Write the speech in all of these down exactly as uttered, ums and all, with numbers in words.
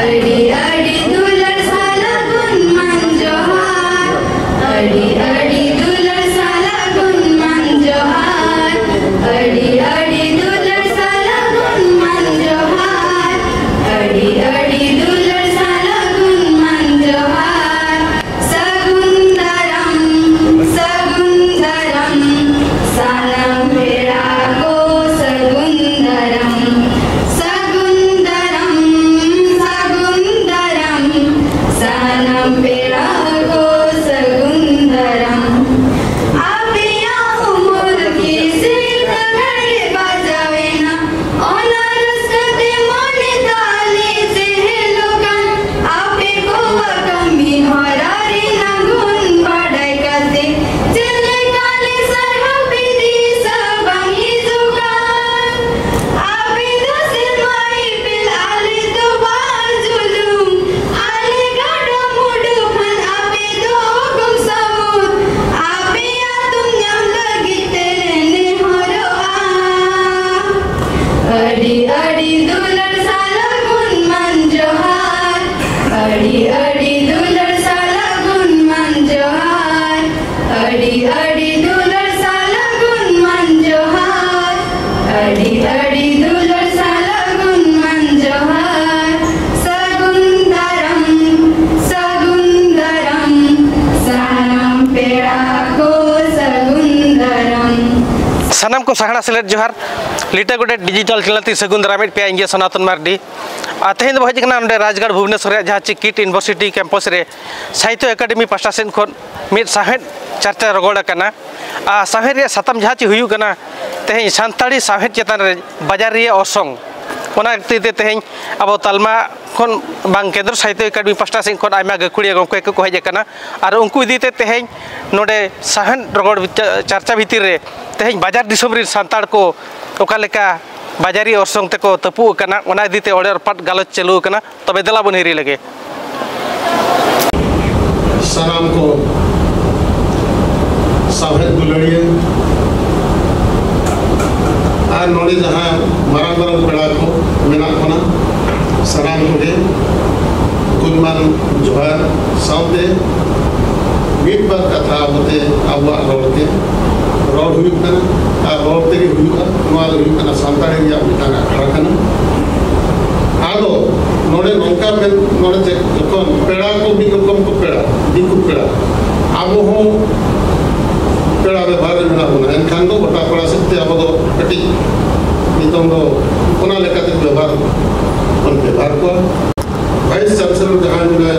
ᱟᱹᱰᱤ ᱟᱹᱰᱤ ᱫᱩᱞᱟᱹᱲ ᱥᱟᱞᱟᱜ ᱜᱩᱱᱢᱟᱱ ᱡᱚᱦᱟᱨ᱾ ᱟᱹᱰᱤ ᱟᱹᱰᱤ ᱫᱩᱞᱟᱹᱲ ᱥᱟᱞᱟᱜ ᱜᱩᱱᱢᱟᱱ ᱡᱚᱦᱟᱨ᱾ ᱟᱹᱰᱤ ᱟᱹᱰᱤ ᱫᱩᱞᱟᱹᱲ ᱥᱟᱞᱟᱜ ᱜᱩᱱᱢᱟᱱ ᱡᱚᱦᱟᱨ᱾ ᱟᱹᱰᱤ ᱟᱹᱰᱤ ᱫᱩᱞᱟᱹᱲ ᱥᱟᱞᱟᱜ ᱜᱩᱱᱢᱟᱱ ᱡᱚᱦᱟᱨ᱾ ᱥᱟᱹᱜᱩᱱ ᱫᱟᱨᱟᱢ, ᱥᱟᱹᱜᱩᱱ ᱫᱟᱨᱟᱢ, ᱥᱟᱱᱟᱢ ᱯᱮᱲᱟ ᱠᱚ ᱥᱟᱹᱜᱩᱱ ᱫᱟᱨᱟᱢ᱾ ᱥᱟᱹᱜᱩᱱ ᱫᱟᱨᱟᱢ, ᱥᱟᱹᱜᱩᱱ ᱫᱟᱨᱟᱢ, ᱥᱟᱱᱟᱢ ᱯᱮᱲᱟ ᱠᱚ ᱥᱟᱹᱜᱩᱱ ᱫᱟᱨᱟᱢ᱾ ᱟᱯᱮᱭᱟᱜ ᱩᱢᱩᱞ ᱠᱤᱥᱤ ᱛᱟᱜᱟᱲᱮ ᱵᱟᱡᱟᱣᱮᱱᱟ, ᱚᱱᱟ ᱨᱟᱹᱥᱠᱟᱹ ᱛᱮ ᱢᱚᱱᱮ ᱛᱟᱞᱮ ᱪᱮᱦᱮᱞᱚᱜ ᱠᱟᱱ᱾ ᱟᱯᱮ ᱠᱚᱣᱟᱜ ᱠᱟᱹᱢᱤ ᱦᱚᱨᱟ ᱨᱮᱱᱟᱜ ᱜᱩᱱ ᱵᱟᱰᱟᱭ ᱠᱟᱛᱮ ᱪᱮᱫ ᱞᱮᱠᱟ ᱞᱮ ᱥᱟᱨᱦᱟᱣ ᱯᱮ ᱫᱤᱥᱟᱹ ᱵᱟᱝ ᱦᱤᱡᱩᱜ ᱠᱟᱱ᱾ ᱟᱯᱮ ᱫᱚ ᱥᱮᱨᱢᱟ ᱤᱯᱤᱞ, ᱟᱞᱮ ᱫᱚ ᱵᱟᱨ ᱡᱩᱞᱩᱝ, ᱟᱞᱮ ᱜᱟᱰᱟ ᱢᱩᱰᱩ ᱠᱷᱟᱱ ᱟᱯᱮ ᱫᱚ ᱚᱜᱚᱢ ᱥᱟᱹᱢᱩᱫ᱾ ᱟᱯᱮᱭᱟᱜ ᱛᱩᱢ ᱧᱟᱢ ᱞᱟᱹᱜᱤᱫ ᱛᱮᱞᱮ ᱱᱮᱦᱚᱨᱚᱜᱼᱟ᱾ ᱟᱹᱰᱤ ᱟᱹᱰᱤ ᱫᱩᱞᱟᱹᱲ ᱥᱟᱞᱟᱜ ᱜᱩᱱᱢᱟᱱ ᱡᱚᱦᱟᱨ᱾ ᱟᱹᱰᱤ ᱟᱹᱰᱤ ᱫᱩᱞᱟᱹᱲ ᱥᱟᱞᱟᱜ ᱜᱩᱱᱢᱟᱱ ᱡᱚᱦᱟᱨ᱾ ᱟᱹᱰᱤ ᱟᱹᱰᱤ ᱫᱩᱞᱟᱹᱲ ᱥᱟᱞᱟᱜ ᱜᱩᱱᱢᱟᱱ ᱡᱚᱦᱟᱨ᱾ ᱟᱹᱰᱤ ᱟᱹᱰᱤ ᱫᱩᱞᱟᱹᱲ ᱥᱟᱞᱟᱜ ᱜᱩᱱᱢᱟᱱ ᱡᱚᱦᱟᱨ᱾ ᱥᱟᱹᱜᱩᱱ ᱫᱟᱨᱟᱢ, ᱥᱟᱹᱜᱩᱱ ᱫᱟᱨᱟᱢ, ᱥᱟᱱᱟᱢ ᱯᱮᱲᱟ ᱠᱚ ᱥᱟᱹᱜᱩᱱ ᱫᱟᱨᱟᱢ᱾ ᱥᱟᱱᱟᱢ ᱠᱚ ᱥᱟᱦᱟᱲᱟ ᱥᱮᱞᱮᱫ ᱡᱚᱦᱟᱨ᱾ ᱞᱤᱴᱟᱹ ᱜᱚᱰᱮᱛ ᱰᱤᱡᱤᱴᱟᱞ ᱪᱮᱱᱮᱞ ᱛᱮ ᱥᱟᱹᱜᱩᱱ ᱫᱟᱨᱟᱢᱮᱫ ᱯᱮᱭᱟ, ᱤᱧ ᱜᱮ ᱥᱚᱱᱟᱛᱚᱱ ᱢᱟᱨᱰᱤ᱾ ᱟᱨ ᱛᱮᱦᱮᱧ ᱫᱚ ᱦᱮᱡ ᱟᱠᱟᱱᱟ ᱱᱚᱰᱮ ᱨᱟᱡᱽᱜᱟᱲ ᱵᱷᱩᱵᱽᱱᱮᱥᱚᱨ ᱨᱮᱭᱟᱜ ᱡᱟᱦᱟᱸ ᱪᱮ ᱠᱤᱴ ᱤᱭᱩᱱᱤᱵᱷᱟᱨᱥᱤᱴᱤ ᱠᱮᱢᱯᱟᱥ ᱨᱮ ᱥᱟᱦᱤᱛᱛᱚ ᱮᱠᱟᱰᱮᱢᱤ ᱯᱟᱦᱴᱟ ᱥᱮᱫ ᱠᱷᱚᱱ ᱢᱤᱫ ᱥᱟᱶᱦᱮᱫ ᱪᱟᱨᱪᱟ ᱨᱚᱜᱚᱲ ᱟᱠᱟᱱᱟ᱾ ᱟᱨ ᱥᱟᱶᱦᱮᱫ ᱨᱮᱭᱟᱜ ᱥᱟᱛᱟᱢ ᱡᱟᱦᱟᱸ ᱪᱮ ᱦᱩᱭᱩᱜ ᱠᱟᱱᱟ ᱛᱮᱦᱮᱧ ᱥᱟᱱᱛᱟᱲᱤ ᱥᱟᱶᱦᱮᱫ ᱪᱮᱛᱟᱱ ᱨᱮ ᱵᱟᱡᱟᱨᱤᱭᱟᱹ ᱚᱨᱥᱚᱝ᱾ ᱚᱱᱟ ᱠᱷᱟᱹᱛᱤᱨ ᱛᱮ ᱛᱮᱦᱮᱧ ᱟᱵᱚ ᱛᱟᱞᱢᱟ ᱠᱷᱚᱱ ᱵᱟᱝ ᱠᱮᱱᱫᱨᱚ ᱥᱟᱦᱤᱛᱛᱚ ᱮᱠᱟᱰᱮᱢᱤ ᱯᱟᱦᱴᱟ ᱥᱮᱫ ᱠᱷᱚᱱ ᱟᱭᱢᱟ ᱜᱟᱹᱠᱷᱩᱲᱤᱭᱟᱹ ᱜᱚᱢᱠᱮ ᱠᱚᱠᱚ ᱦᱮᱡ ᱟᱠᱟᱱᱟ᱾ ᱟᱨ ᱩᱱᱠᱩ ᱤᱫᱤ ᱛᱮ ᱛᱮᱦᱮᱧ ᱱᱚᱰᱮ ᱥᱟᱶᱦᱮᱫ ᱨᱚᱜᱚᱲ ᱪᱟ-, ᱪᱟᱨᱪᱟ ᱵᱷᱤᱛᱤᱨ ᱨᱮ ᱛᱮᱦᱮᱧ ᱵᱟᱡᱟᱨ ᱫᱤᱥᱚᱢ ᱨᱮᱱ ᱥᱟᱱᱛᱟᱲ ᱠᱚ ᱚᱠᱟ ᱞᱮᱠᱟ ᱵᱟᱡᱟᱨᱤ ᱚᱨᱥᱚᱝ ᱛᱮᱠᱚ ᱛᱟᱹᱯᱩᱜ ᱟᱠᱟᱱᱟ, ᱚᱱᱟ ᱤᱫᱤ ᱛᱮ ᱚᱲᱮ ᱨᱚᱯᱟᱴ ᱜᱟᱞᱚᱪ ᱪᱟᱹᱞᱩ ᱟᱠᱟᱱᱟ᱾ ᱛᱚᱵᱮ ᱫᱮᱞᱟ ᱵᱚᱱ ᱦᱤᱨᱤ ᱞᱮᱜᱮ᱾ ᱥᱟᱱᱟᱢ ᱠᱚ ᱥᱟᱶᱦᱮᱫ ᱫᱩᱞᱟᱹᱲᱤᱭᱟᱹ ᱟᱨ ᱱᱚᱰᱮ ᱡᱟᱦᱟᱸ ᱢᱟᱨᱟᱝ ᱢᱟᱨᱟᱝ ᱯᱮᱲᱟ ᱠᱚ ᱢᱮᱱᱟᱜ ᱵᱚᱱᱟ, ᱥᱟᱱᱟᱢ ᱠᱚᱜᱮ ᱜᱩᱱᱢᱟᱱ ᱡᱚᱦᱟᱨ ᱥᱟᱶᱛᱮ ᱢᱤᱫ ᱵᱟᱨ ᱠᱟᱛᱷᱟ ᱟᱵᱚᱛᱮ ᱟᱵᱚᱣᱟᱜ ᱨᱚᱲ ᱛᱮ ᱨᱚᱲ ᱦᱩᱭᱩᱜ ᱠᱟᱱᱟ᱾ ᱟᱨ ᱨᱚᱲ ᱛᱮᱜᱮ ᱦᱩᱭᱩᱜᱼᱟ᱾ ᱱᱚᱣᱟ ᱫᱚ ᱦᱩᱭᱩᱜ ᱠᱟᱱᱟ ᱥᱟᱱᱛᱟᱲᱤ ᱨᱮᱭᱟᱜ ᱢᱤᱫᱴᱟᱝ ᱟᱠᱷᱲᱟ ᱠᱟᱱᱟ᱾ ᱟᱫᱚ ᱱᱚᱰᱮ ᱱᱚᱝᱠᱟ ᱢᱮᱱ, ᱱᱚᱰᱮ ᱪᱮᱫ ᱡᱚᱠᱷᱚᱱ ᱯᱮᱲᱟ ᱠᱚ ᱢᱤᱫ ᱨᱚᱠᱚᱢ ᱠᱚ ᱯᱮᱲᱟ, ᱫᱤᱠᱩ ᱯᱮᱲᱟ, ᱟᱵᱚ ᱦᱚᱸ ᱯᱮᱲᱟ ᱵᱮᱵᱷᱟᱨ ᱨᱮ ᱢᱮᱱᱟᱜ ᱵᱚᱱᱟ᱾ ᱮᱱᱠᱷᱟᱱ ᱫᱚ ᱜᱚᱴᱟ ᱯᱟᱲᱟ ᱥᱮᱫ ᱛᱮ ᱟᱵᱚ ᱫᱚ ᱠᱟᱹᱴᱤᱡ ᱱᱤᱛᱚᱝ ᱫᱚ ᱚᱱᱟ ᱞᱮᱠᱟᱛᱮ ᱵᱮᱵᱷᱟᱨ ᱵᱚᱱ ᱵᱮᱵᱷᱟᱨ ᱠᱚᱣᱟ᱾ ᱵᱷᱟᱭᱤᱥ ᱪᱟᱱᱥᱮᱞᱚᱨ ᱡᱟᱦᱟᱸᱭ ᱢᱮᱱᱟᱭ,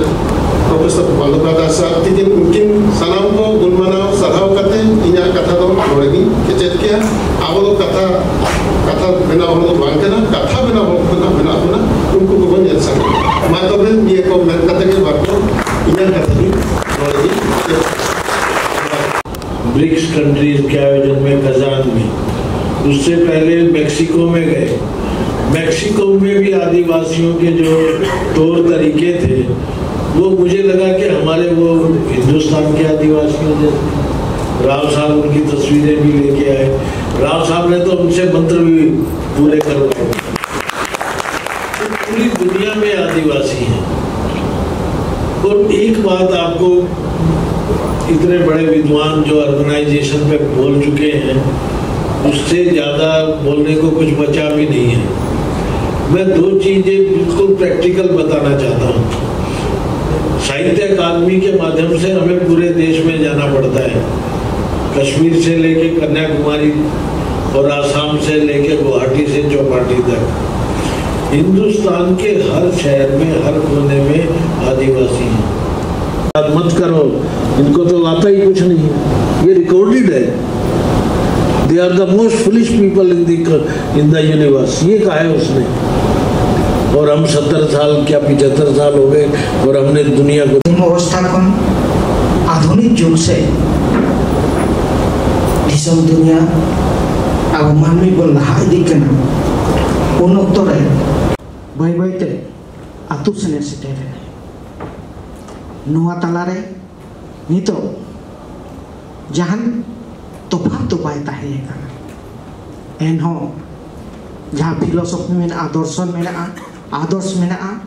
ᱯᱨᱚᱯᱷᱮᱥᱚᱨ ᱵᱟᱱᱫᱳᱯᱟᱫᱷᱭᱟᱭ ᱥᱟᱨ, ᱛᱤᱠᱤᱱ ᱩᱱᱠᱤᱱ ᱥᱟᱱᱟᱢ ᱠᱚ ᱜᱩᱱᱢᱟᱱᱟᱣ ᱥᱟᱨᱦᱟᱣ ᱠᱟᱛᱮ ᱤᱧᱟᱹᱜ ᱠᱟᱛᱷᱟ ᱫᱚ ᱱᱚᱰᱮ ᱜᱤᱧ ᱠᱮᱪᱮᱫ ᱠᱮᱜᱼᱟ᱾ ᱟᱵᱚ ᱫᱚ ᱠᱟᱛᱷᱟ, ᱠᱟᱛᱷᱟ ᱵᱮᱱᱟᱣ ᱦᱚᱲ ᱫᱚ ᱵᱟᱝ ᱠᱟᱱᱟ, ᱠᱟᱛᱷᱟ ᱵᱮᱱᱟᱣ ᱦᱚᱲ ᱠᱚ ᱱᱟᱜ ᱢᱮᱱᱟᱜ ᱵᱚᱱᱟ, ᱩᱱᱠᱩ ᱠᱚᱵᱚᱱ ᱧᱮᱞ ᱥᱟᱢᱴᱟᱣᱟ᱾ ᱢᱟ ᱛᱚᱵᱮ ᱱᱤᱭᱟᱹ ᱠᱚ ᱢᱮᱱ ᱠᱟᱛᱮ ᱜᱮ ᱵᱟᱨ ᱠᱚ ᱤᱧᱟᱹᱜ ᱠᱟᱛᱷᱟ ᱜᱤᱧ ᱱᱚᱰᱮ ᱜᱤᱧ ᱪᱮᱫ᱾ ब्रिक्स कंट्रीज के आयोजन में कजान में, उससे पहले मैक्सिको में गए। मैक्सिको में भी आदिवासियों के जो तौर तरीके थे, वो मुझे लगा कि हमारे वो हिंदुस्तान के आदिवासियों जैसे। राव साहब उनकी तस्वीरें भी लेके आए। राव साहब ने तो उनसे मंत्र भी पूरे करवाए। तो पूरी दुनिया में आदिवासी हैं। और एक बात आपको, इतने बड़े विद्वान जो अर्बनाइजेशन पे बोल चुके हैं, उससे ज्यादा बोलने को कुछ बचा भी नहीं है। मैं दो चीजें बिल्कुल प्रैक्टिकल बताना चाहता हूँ। साहित्य अकादमी के माध्यम से हमें पूरे देश में जाना पड़ता है, कश्मीर से लेके कन्याकुमारी और आसाम से लेके गुवाहाटी से चौपाटी तक। हिंदुस्तान के हर शहर में, हर कोने में आदिवासी हैं। बात मत करो, इनको तो आता ही कुछ नहीं है। ये रिकॉर्डेड है। They are the most foolish people in the, in the universe। ये कहा है उसने। और हम सत्तर साल, क्या पचहत्तर साल हो गए, और हमने दुनिया को ᱚᱵᱚᱥᱛᱷᱟ ᱠᱷᱚᱱ ᱟᱫᱷᱩᱱᱤᱠ ᱡᱩᱜᱽ ᱥᱮᱫ ᱫᱤᱥᱚᱢ ᱫᱩᱱᱤᱭᱟᱹ ᱟᱵᱚ ᱢᱟᱹᱱᱢᱤ ᱵᱚᱱ ᱞᱟᱦᱟ ᱤᱫᱤᱜ ᱠᱟᱱᱟ᱾ ᱩᱱ ᱚᱠᱛᱚ ᱨᱮ ᱵᱟᱹᱭ ᱵᱟᱹᱭᱛᱮ ᱟᱹᱛᱩ ᱥᱮᱱᱮ ᱥᱮᱴᱮᱨᱮᱱᱟ᱾ ᱱᱚᱣᱟ ᱛᱟᱞᱟᱨᱮ ᱱᱤᱛᱚᱜ ᱡᱟᱦᱟᱱ ᱛᱚᱯᱷᱟᱛ ᱫᱚ ᱵᱟᱭ ᱛᱟᱦᱮᱸ ᱟᱠᱟᱱᱟ᱾ ᱮᱱᱦᱚᱸ ᱡᱟᱦᱟᱸ ᱯᱷᱤᱞᱳᱥᱚᱯᱷᱤ ᱢᱮᱱᱟᱜᱼᱟ, ᱫᱚᱨᱥᱚᱱ ᱢᱮᱱᱟᱜᱼᱟ, ᱟᱫᱚᱨᱥ ᱢᱮᱱᱟᱜᱼᱟ,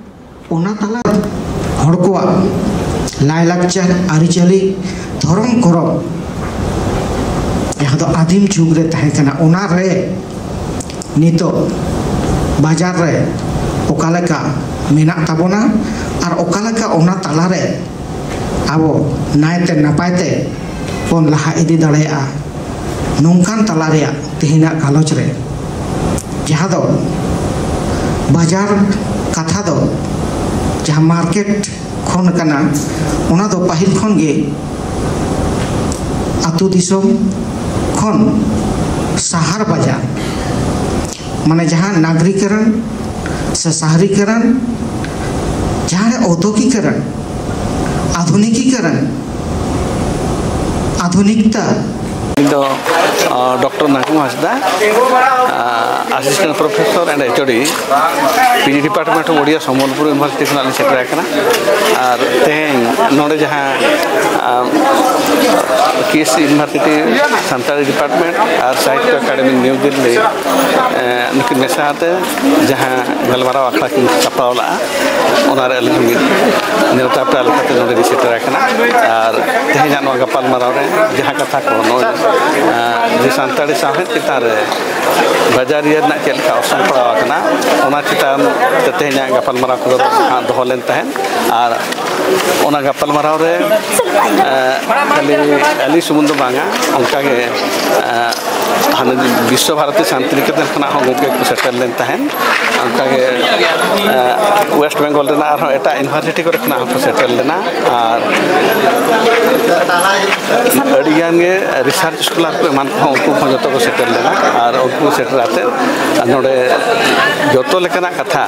ᱚᱱᱟ ᱛᱟᱞᱟ ᱦᱚᱲ ᱠᱚᱣᱟᱜ ᱞᱟᱭᱼᱞᱟᱠᱪᱟᱨ, ᱟᱹᱨᱤᱪᱟᱹᱞᱤ, ᱫᱷᱚᱨᱚᱢ ᱠᱚᱨᱚᱢ, ᱡᱟᱦᱟᱸ ᱫᱚ ᱟᱹᱫᱤᱢ ᱡᱩᱜᱽ ᱨᱮ ᱛᱟᱦᱮᱸ ᱠᱟᱱᱟ, ᱚᱱᱟ ᱨᱮ ᱱᱤᱛᱚᱜ ᱵᱟᱡᱟᱨ ᱨᱮ ᱚᱠᱟ ᱞᱮᱠᱟ ᱢᱮᱱᱟᱜ ᱛᱟᱵᱚᱱᱟ ᱟᱨ ᱚᱠᱟ ᱞᱮᱠᱟ ᱚᱱᱟ ᱛᱟᱞᱟᱨᱮ ᱟᱵᱚ ᱱᱟᱭᱛᱮ ᱱᱟᱯᱟᱭ ᱛᱮ ᱵᱚᱱ ᱞᱟᱦᱟ ᱤᱫᱤ ᱫᱟᱲᱮᱭᱟᱜᱼᱟ, ᱱᱚᱝᱠᱟᱱ ᱛᱟᱞᱟ ᱨᱮᱭᱟᱜ ᱛᱮᱦᱮᱧᱟᱜ ᱜᱟᱞᱚᱪ ᱨᱮ, ᱡᱟᱦᱟᱸ ᱫᱚ ᱵᱟᱡᱟᱨ ᱠᱟᱛᱷᱟ ᱫᱚ ᱡᱟᱦᱟᱸ ᱢᱟᱨᱠᱮᱴ ᱠᱷᱚᱱ ᱠᱟᱱᱟ, ᱚᱱᱟ ᱫᱚ ᱯᱟᱹᱦᱤᱞ ᱠᱷᱚᱱ ᱜᱮ ᱟᱹᱛᱩ ᱫᱤᱥᱚᱢ ᱠᱷᱚᱱ ᱥᱟᱦᱟᱨ ᱵᱟᱡᱟᱨ, ᱢᱟᱱᱮ ᱡᱟᱦᱟᱸ ᱱᱟᱜᱽᱨᱤᱠᱤᱠᱚᱨᱚᱱ ᱥᱮ ᱥᱟᱦᱨᱤᱠᱤᱠᱚᱨᱚᱱ, ᱡᱟᱦᱟᱸ ᱨᱮ ᱳᱫᱽᱭᱳᱜᱤᱠᱤᱠᱚᱨᱚᱱ, ᱟᱫᱷᱩᱱᱤᱠᱤᱠᱚᱨᱚᱱ, ᱟᱫᱷᱩᱱᱤᱠᱛᱟ᱾ ᱤᱧ ᱫᱚ ᱰᱚᱠᱴᱚᱨ ᱱᱟᱜᱩᱢ ᱦᱟᱸᱥᱫᱟ, assistant professor and H O D, P G department of Odia, Sambalpur university ᱠᱷᱚᱱᱟᱜ ᱞᱤᱧ ᱥᱮᱴᱮᱨ ᱟᱠᱟᱱᱟ᱾ ᱟᱨ ᱛᱮᱦᱮᱧ ᱱᱚᱰᱮ ᱡᱟᱦᱟᱸ ᱠᱤᱥ ᱤᱭᱩᱱᱤᱵᱷᱟᱨᱥᱤᱴᱤ ᱥᱟᱱᱛᱟᱲᱤ ᱰᱤᱯᱟᱨᱴᱢᱮᱱᱴ ᱟᱨ ᱥᱟᱦᱤᱛᱛᱚ ᱮᱠᱟᱰᱮᱢᱤ ᱱᱤᱭᱩ ᱫᱤᱞᱞᱤ, ᱱᱩᱠᱤᱱ ᱢᱮᱥᱟ ᱟᱛᱮ ᱡᱟᱦᱟᱸ ᱜᱟᱞᱢᱟᱨᱟᱣ ᱟᱠᱷᱲᱟ ᱠᱤᱱ ᱥᱟᱯᱲᱟᱣ ᱞᱟᱜᱼᱟ, ᱚᱱᱟᱨᱮ ᱟᱹᱞᱤᱧ ᱦᱚᱸ ᱢᱤᱫ ᱱᱮᱣᱛᱟ ᱯᱮᱲᱟ ᱞᱮᱠᱟᱛᱮ ᱱᱚᱰᱮ ᱞᱤᱧ ᱥᱮᱴᱮᱨ ᱟᱠᱟᱱᱟ᱾ ᱟᱨ ᱛᱮᱦᱮᱧᱟᱜ ᱱᱚᱣᱟ ᱜᱟᱯᱟᱞᱢᱟᱨᱟᱣ ᱨᱮ ᱡᱟᱦᱟᱸ ᱠᱟᱛᱷᱟ ᱠᱚ ᱱᱚᱜᱼᱚᱭ, ᱡᱮ ᱥᱟᱱᱛᱟᱲᱤ ᱥᱟᱶᱦᱮᱫ ᱪᱮᱛᱟᱱ ᱨᱮ ᱵᱟᱡᱟᱨᱤᱭᱟᱹ ᱨᱮᱱᱟᱜ ᱪᱮᱫ ᱞᱮᱠᱟ ᱚᱨᱥᱚᱝ ᱯᱟᱲᱟᱣ ᱟᱠᱟᱱᱟ, ᱚᱱᱟ ᱪᱮᱛᱟᱱ ᱛᱮ ᱛᱮᱦᱮᱧᱟᱜ ᱜᱟᱯᱟᱞᱢᱟᱨᱟᱣ ᱠᱚᱫᱚ ᱦᱟᱸᱜ ᱫᱚᱦᱚ ᱞᱮᱱ ᱛᱟᱦᱮᱸᱫ᱾ ᱟᱨ ᱚᱱᱟ ᱜᱟᱯᱟᱞᱢᱟᱨᱟᱣ ᱨᱮ ᱠᱷᱟᱹᱞᱤ ᱟᱹᱞᱤᱧ ᱥᱩᱢᱩᱝ ᱫᱚ ᱵᱟᱝᱟ, ᱚᱱᱠᱟᱜᱮ ᱦᱟᱱᱮ ᱵᱤᱥᱥᱚ ᱵᱷᱟᱨᱚᱛᱤ ᱥᱟᱱᱛᱤᱱᱤᱠᱮᱛᱚᱱ ᱠᱷᱚᱱᱟᱜ ᱦᱚᱸ ᱜᱚᱢᱠᱮ ᱠᱚ ᱥᱮᱴᱮᱨ ᱞᱮᱱ ᱛᱟᱦᱮᱸᱫ᱾ ᱚᱱᱠᱟᱜᱮ ᱳᱭᱮᱥᱴ ᱵᱮᱝᱜᱚᱞ ᱨᱮᱱᱟᱜ ᱟᱨᱦᱚᱸ ᱮᱴᱟᱜ ᱤᱭᱩᱱᱤᱵᱷᱟᱨᱥᱤᱴᱤ ᱠᱚᱨᱮ ᱠᱷᱚᱱᱟᱜ ᱦᱚᱸᱠᱚ ᱥᱮᱴᱮᱨ ᱞᱮᱱᱟ᱾ ᱟᱨ ᱟᱹᱰᱤᱜᱟᱱ ᱜᱮ ᱨᱤᱥᱟᱨᱪ ᱥᱠᱚᱞᱟᱨ ᱠᱚ ᱮᱢᱟᱱ ᱠᱚᱦᱚᱸ ᱩᱱᱠᱩ ᱠᱚᱦᱚᱸ ᱡᱚᱛᱚ ᱠᱚ ᱥᱮᱴᱮᱨ ᱞᱮᱱᱟ᱾ ᱟᱨ ᱩᱱᱠᱩ ᱥᱮᱴᱮᱨ ᱟᱛᱮᱫ ᱱᱚᱰᱮ ᱡᱚᱛᱚ ᱞᱮᱠᱟᱱᱟᱜ ᱠᱟᱛᱷᱟ,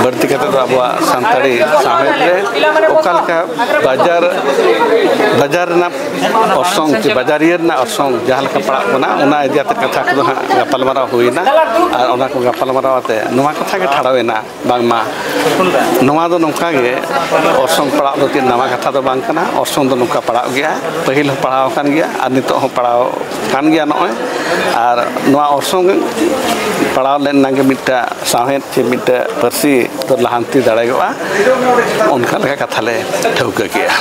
ᱵᱟᱹᱲᱛᱤ ᱠᱟᱛᱮᱫ ᱫᱚ ᱟᱵᱚᱣᱟᱜ ᱥᱟᱱᱛᱟᱲᱤ ᱥᱟᱶᱦᱮᱫ ᱨᱮ ᱚᱠᱟ ᱞᱮᱠᱟ ᱵᱟᱡᱟᱨ, ᱵᱟᱡᱟᱨ ᱨᱮᱱᱟᱜ ᱚᱨᱥᱚᱝ ᱪᱮ ᱵᱟᱡᱟᱨᱤᱭᱟᱹ ᱨᱮᱱᱟᱜ ᱚᱨᱥᱚᱝ ᱡᱟᱦᱟᱸ ᱞᱮᱠᱟ ᱯᱟᱲᱟᱜ ᱠᱟᱱᱟ, ᱚᱱᱟ ᱤᱫᱤ ᱠᱟᱛᱮ ᱠᱟᱛᱷᱟ ᱠᱚᱫᱚ ᱦᱟᱸᱜ ᱜᱟᱯᱟᱞᱢᱟᱨᱟᱣ ᱦᱩᱭᱱᱟ᱾ ᱟᱨ ᱚᱱᱟ ᱠᱚ ᱜᱟᱯᱟᱞᱢᱟᱨᱟᱣ ᱟᱛᱮ ᱱᱚᱣᱟ ᱠᱟᱛᱷᱟ ᱜᱮ ᱴᱷᱟᱲᱟᱣ ᱮᱱᱟ, ᱵᱟᱝᱢᱟ ᱱᱚᱣᱟ ᱫᱚ ᱱᱚᱝᱠᱟ ᱜᱮ ᱚᱨᱥᱚᱝ ᱯᱟᱲᱟᱜ ᱫᱚ ᱪᱮᱫ ᱱᱟᱣᱟ ᱠᱟᱛᱷᱟ ᱫᱚ ᱵᱟᱝ ᱠᱟᱱᱟ᱾ ᱚᱨᱥᱚᱝ ᱫᱚ ᱱᱚᱝᱠᱟ ᱯᱟᱲᱟᱜ ᱜᱮᱭᱟ, ᱯᱟᱹᱦᱤᱞ ᱦᱚᱸ ᱯᱟᱲᱟᱣ ᱟᱠᱟᱱ ᱜᱮᱭᱟ ᱟᱨ ᱱᱤᱛᱚᱜ ᱦᱚᱸ ᱯᱟᱲᱟᱣ ᱟᱠᱟᱱ ᱜᱮᱭᱟ ᱱᱚᱜᱼᱚᱭ᱾ ᱟᱨ ᱱᱚᱣᱟ ᱚᱨᱥᱚᱝ ᱯᱟᱲᱟᱣ ᱞᱮᱱ ᱮᱱᱟᱝ ᱜᱮ ᱢᱤᱫᱴᱟᱝ ᱥᱟᱶᱦᱮᱫ ᱪᱮ ᱢᱤᱫᱴᱟᱝ ᱯᱟᱹᱨᱥᱤ ᱫᱚ ᱞᱟᱦᱟᱱᱛᱤ ᱫᱟᱲᱮᱭᱟᱜᱼᱟ, ᱚᱱᱠᱟ ᱞᱮᱠᱟ ᱠᱟᱛᱷᱟ ᱞᱮ ᱴᱷᱟᱹᱣᱠᱟᱹ ᱠᱮᱜᱼᱟ᱾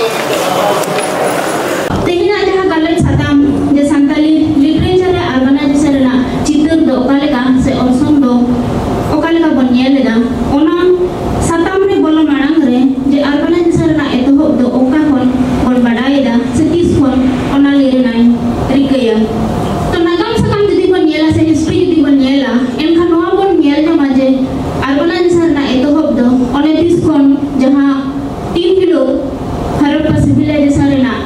ᱛᱮᱦᱮᱧᱟᱜ ᱡᱟᱦᱟᱸ ᱜᱟᱞᱚᱪ ᱥᱟᱛᱟᱢ ᱡᱮ ᱥᱟᱱᱛᱟᱞᱤ literature ᱨᱮ urbanization ᱨᱮᱱᱟᱜ ᱪᱤᱛᱟᱹᱨ ᱫᱚ ᱚᱠᱟ ᱞᱮᱠᱟ ᱥᱮ ᱚᱨᱥᱚᱝ ᱫᱚ ᱚᱠᱟ ᱞᱮᱠᱟ ᱵᱚᱱ ᱧᱮᱞ ᱮᱫᱟ, ᱚᱱᱟ ᱥᱟᱛᱟᱢ ᱨᱮ ᱵᱚᱞᱚ ᱢᱟᱲᱟᱝ ᱨᱮ ᱡᱮ urbanization ᱨᱮᱱᱟᱜ ᱮᱛᱚᱦᱚᱵ ᱫᱚ ᱚᱠᱟ ᱠᱷᱚᱱ ᱵᱚᱱ ᱵᱟᱰᱟᱭ ᱮᱫᱟ ᱥᱮ ᱛᱤᱥ ᱠᱷᱚᱱ, ᱚᱱᱟ ᱞᱟᱹᱭ ᱨᱮᱱᱟᱜ ᱤᱧ ᱨᱤᱠᱟᱹᱭᱟ᱾ ᱛᱚ ᱱᱟᱜᱟᱢ ᱥᱟᱠᱟᱢ ᱡᱩᱫᱤ ᱵᱚᱱ ᱧᱮᱞᱟ ᱥᱮ history ᱡᱩᱫᱤ ᱵᱚᱱ ᱧᱮᱞᱟ, ᱮᱱᱠᱷᱟᱱ ᱱᱚᱣᱟ ᱵᱚᱱ ᱧᱮᱞ ᱧᱟᱢᱟ ᱡᱮ urbanization ᱨᱮᱱᱟᱜ ᱮᱛᱚᱦᱚᱵ ᱫᱚ ᱚᱱᱮ ᱛᱤᱥ ᱠᱷᱚᱱ ᱡᱟᱦᱟᱸ ᱛᱤᱱ ᱦᱤᱞᱳᱜ ᱦᱟᱨᱚᱯᱯᱟ civilization ᱨᱮᱱᱟᱜ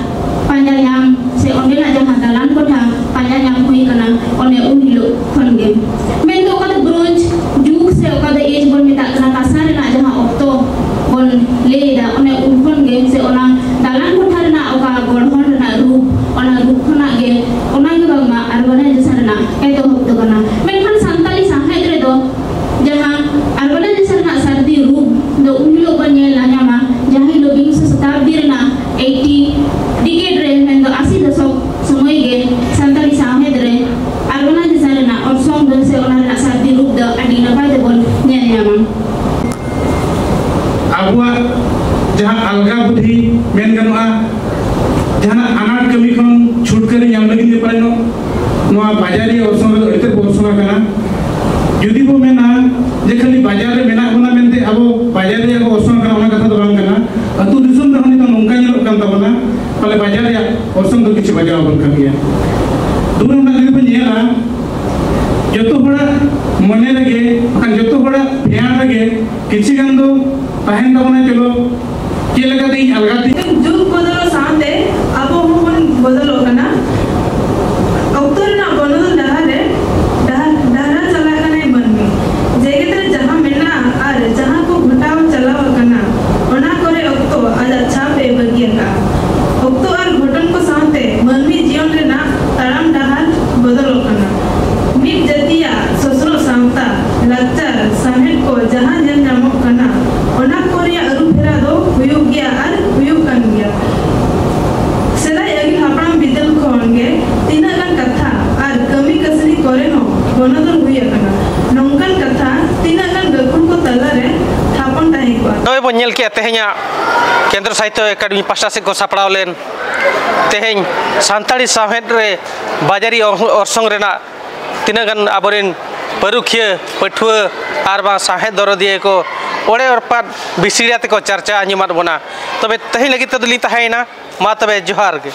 ᱯᱟᱸᱡᱟ ᱧᱟᱢ ᱥᱮ ᱚᱸᱰᱮᱱᱟᱜ ᱡᱟᱦᱟᱸ ᱫᱟᱞᱟᱱ ᱠᱚᱴᱷᱟ ᱯᱟᱸᱡᱟ ᱧᱟᱢ ᱦᱩᱭ ᱠᱟᱱᱟ, ᱚᱱᱮ ᱩᱱ ᱦᱤᱞᱳᱜ ᱠᱷᱚᱱ ᱜᱮ᱾ ᱢᱮᱱᱫᱚ ᱚᱠᱟ ᱫᱚ bronze ᱡᱩᱜᱽ ᱥᱮ ᱚᱠᱟ ᱫᱚ age ᱵᱚᱱ ᱢᱮᱛᱟᱜ ᱠᱟᱱᱟ, ᱠᱟᱸᱥᱟ ᱨᱮᱱᱟᱜ ᱡᱟᱦᱟᱸ ᱚᱠᱛᱚ ᱵᱚᱱ ᱞᱟᱹᱭ ᱮᱫᱟ, ᱚᱱᱮ ᱩᱱ ᱠᱷᱚᱱ ᱜᱮ ᱥᱮ ᱚᱱᱟ ᱫᱟᱞᱟᱱ ᱠᱚᱴᱷᱟ ᱨᱮᱱᱟᱜ ᱚᱠᱟ ᱜᱚᱲᱦᱚᱱ ᱨᱮᱱᱟᱜ ᱨᱩᱯ, ᱚᱱᱟ ᱨᱩᱯ ᱠᱷᱚᱱᱟᱜ ᱜᱮ ᱚᱱᱟ ᱜᱮ ᱵᱟᱝᱢᱟ urbanization ᱨᱮᱱᱟᱜ ᱮᱛᱚᱦᱚᱵ ᱫᱚ ᱠᱟᱱᱟ᱾ ᱢᱮᱱᱠᱷᱟᱱ ᱥᱟᱱᱛᱟᱲᱤ ᱥᱟᱶᱦᱮᱫ ᱨᱮᱫᱚ ᱡᱟᱦᱟᱸ urbanization ᱨᱮᱱᱟᱜ ᱥᱟᱹᱨᱫᱤ ᱨᱩᱯ ᱫᱚ ᱩᱱ ᱦᱤᱞᱳᱜ ᱵᱚᱱ ᱧᱮᱞ ᱧᱟᱢᱟ, ᱡᱟᱦᱟᱸ ᱦᱤᱞᱳᱜ ᱵᱤᱝᱥᱚ ᱥᱚᱛᱟᱵᱫᱤ ᱨᱮᱱᱟᱜ eighty decade ᱨᱮ, ᱢᱮᱱᱫᱚ ᱟᱥᱤ ᱫᱚᱥᱚᱠ ᱥᱚᱢᱚᱭ ᱜᱮ ᱥᱟᱱᱛᱟᱲᱤ ᱥᱟᱶᱦᱮᱫ ᱨᱮ urbanization ᱨᱮᱱᱟᱜ ᱚᱨᱥᱚᱝ ᱫᱚ ᱥᱮ ᱚᱱᱟ ᱨᱮᱱᱟᱜ ᱥᱟᱹᱨᱫᱤ ᱨᱩᱯ ᱫᱚ ᱟᱹᱰᱤ ᱱᱟᱯᱟᱭ ᱛᱮᱵᱚᱱ ᱧᱮᱞ ᱧᱟᱢᱟ᱾ ᱟᱵᱚᱣᱟᱜ ᱡᱟᱦᱟᱸ ᱟᱞᱜᱟ ᱵᱩᱫᱷᱤ ᱢᱮᱱ ᱜᱟᱱᱚᱜᱼᱟ, ᱡᱟᱦᱟᱱᱟᱜ ᱟᱱᱟᱴ ᱠᱟᱹᱢᱤ ᱠᱷᱚᱱ ᱪᱷᱩᱴᱠᱟᱹᱨᱤ ᱧᱟᱢ ᱞᱟᱹᱜᱤᱫ ᱜᱮ ᱯᱟᱞᱮᱱᱚᱜ ᱱᱚᱣᱟ ᱵᱟᱡᱟᱨᱤᱭᱟᱹ ᱚᱨᱥᱚᱝ ᱨᱮᱫᱚ ᱟᱹᱰᱤ ᱛᱮᱫ ᱵᱚ ᱚᱨᱥᱚᱝ ᱟᱠᱟᱱᱟ᱾ ᱡᱩᱫᱤ ᱵᱚ ᱢᱮᱱᱟ ᱡᱮ ᱠᱷᱟᱹᱞᱤ ᱵᱟᱡᱟᱨ ᱨᱮ ᱢᱮᱱᱟᱜ ᱵᱚᱱᱟ ᱢᱮᱱᱛᱮ ᱟᱵᱚ ᱵᱟᱡᱟᱨ ᱨᱮᱭᱟᱜ ᱵᱚ ᱚᱨᱥᱚᱝ ᱟᱠᱟᱱᱟ, ᱚᱱᱟ ᱠᱟᱛᱷᱟ ᱫᱚ ᱵᱟᱝ ᱠᱟᱱᱟ᱾ ᱟᱹᱛᱩ ᱫᱤᱥᱚᱢ ᱨᱮᱦᱚᱸ ᱱᱤᱛᱚᱜ ᱱᱚᱝᱠᱟ ᱧᱮᱞᱚᱜ ᱠᱟᱱ ᱛᱟᱵᱚᱱᱟ, ᱯᱟᱞᱮ ᱵᱟᱡᱟᱨ ᱨᱮᱭᱟᱜ ᱚᱨᱥᱚᱝ ᱫᱚ ᱠᱤᱪᱷᱩ ᱵᱟᱡᱟᱣ ᱟᱵᱚᱱ ᱠᱟᱱ ᱜᱮᱭᱟ᱾ ᱫᱩᱨ ᱨᱮᱱᱟᱜ ᱡᱩᱫᱤ ᱵᱚᱱ ᱧᱮᱞᱟ, ᱡᱚᱛᱚ ᱦᱚᱲᱟᱜ ᱢᱚᱱᱮ ᱨᱮᱜᱮ, ᱵᱟᱠᱷᱟᱱ ᱡᱚᱛᱚ ᱦᱚᱲᱟᱜ ᱫᱷᱮᱭᱟᱱ ᱨᱮᱜᱮ ᱠᱤᱪᱷᱤ ᱜᱟᱱ ᱫᱚ ᱛᱟᱦᱮᱱ ᱛᱟᱵᱚᱱᱟ, ᱪᱚᱞᱚ ᱪᱮᱫ ᱞᱮᱠᱟᱛᱮ ᱤᱧ ᱟᱞᱜᱟᱛᱮ᱾ ᱡᱩᱜᱽ ᱵᱚᱫᱚᱞᱚᱜ ᱥᱟᱶᱛᱮ ᱟᱵᱚ ᱦᱚᱸᱵᱚᱱ ᱵᱚᱫᱚᱞᱚᱜ ᱠᱟᱱᱟ᱾ ᱚᱠᱛᱚ ᱨᱮᱱᱟᱜ ᱵᱚᱱᱚᱫᱚᱞ ᱰᱟᱦᱟᱨ ᱨᱮ ᱰᱟᱦᱟᱨ, ᱰᱟᱦᱟᱨᱟ ᱪᱟᱞᱟᱜ ᱠᱟᱱᱟᱭ ᱢᱟᱹᱱᱢᱤ᱾ ᱡᱮᱜᱮᱛ ᱨᱮ ᱡᱟᱦᱟᱸ ᱢᱮᱱᱟᱜᱼᱟ ᱟᱨ ᱡᱟᱦᱟᱸ ᱠᱚ ᱜᱷᱚᱴᱟᱣ ᱪᱟᱞᱟᱣ ᱟᱠᱟᱱᱟ, ᱚᱱᱟ ᱠᱚᱨᱮ ᱚᱠᱛᱚ ᱟᱡᱟᱜ ᱪᱷᱟᱯ ᱮ ᱵᱟᱹᱜᱤ ᱟᱠᱟᱫᱼᱟ᱾ ᱚᱠᱛᱚ ᱟᱨ ᱜᱷᱚᱴᱚᱱ ᱠᱚ ᱥᱟᱶᱛᱮ ᱢᱟᱹᱱᱢᱤ ᱡᱤᱭᱚᱱ ᱨᱮᱱᱟᱜ ᱛᱟᱲᱟᱢ ᱰᱟᱦᱟᱨ ᱵᱚᱫᱚᱞᱚᱜ ᱵᱚᱱ ᱧᱮᱞ ᱠᱮᱜᱼᱟ ᱛᱮᱦᱮᱧᱟᱜ ᱠᱮᱱᱫᱨᱚ ᱥᱟᱦᱤᱛᱛᱚ ᱮᱠᱟᱰᱮᱢᱤ ᱯᱟᱦᱴᱟ ᱥᱮᱫ ᱠᱚ ᱥᱟᱯᱲᱟᱣ ᱞᱮᱱ ᱛᱮᱦᱮᱧ ᱥᱟᱱᱛᱟᱲᱤ ᱥᱟᱶᱦᱮᱫ ᱨᱮ ᱵᱟᱡᱟᱨᱤ ᱚᱨ-, ᱚᱨᱥᱚᱝ ᱨᱮᱱᱟᱜ ᱛᱤᱱᱟᱹᱜ ᱜᱟᱱ ᱟᱵᱚᱨᱮᱱ ᱯᱟᱹᱨᱩᱠᱷᱤᱭᱟᱹ, ᱯᱟᱹᱴᱷᱩᱣᱟᱹ ᱟᱨ ᱵᱟᱝ ᱥᱟᱶᱦᱮᱫ ᱫᱚᱨᱚᱫᱤᱭᱟᱹ ᱠᱚ ᱚᱲᱮ ᱚᱲᱯᱟᱛ ᱵᱤᱥᱤᱲ ᱟᱛᱮ ᱠᱚ ᱪᱟᱨᱪᱟ ᱟᱸᱡᱚᱢᱟᱫ ᱵᱚᱱᱟ᱾ ᱛᱚᱵᱮ ᱛᱮᱦᱮᱧ ᱞᱟᱹᱜᱤᱫ ᱛᱮᱫᱚ ᱞᱤᱧ ᱛᱟᱦᱮᱸᱭᱮᱱᱟ᱾ ᱢᱟ ᱛᱚᱵᱮ ᱡᱚᱦᱟᱨ ᱜᱮ᱾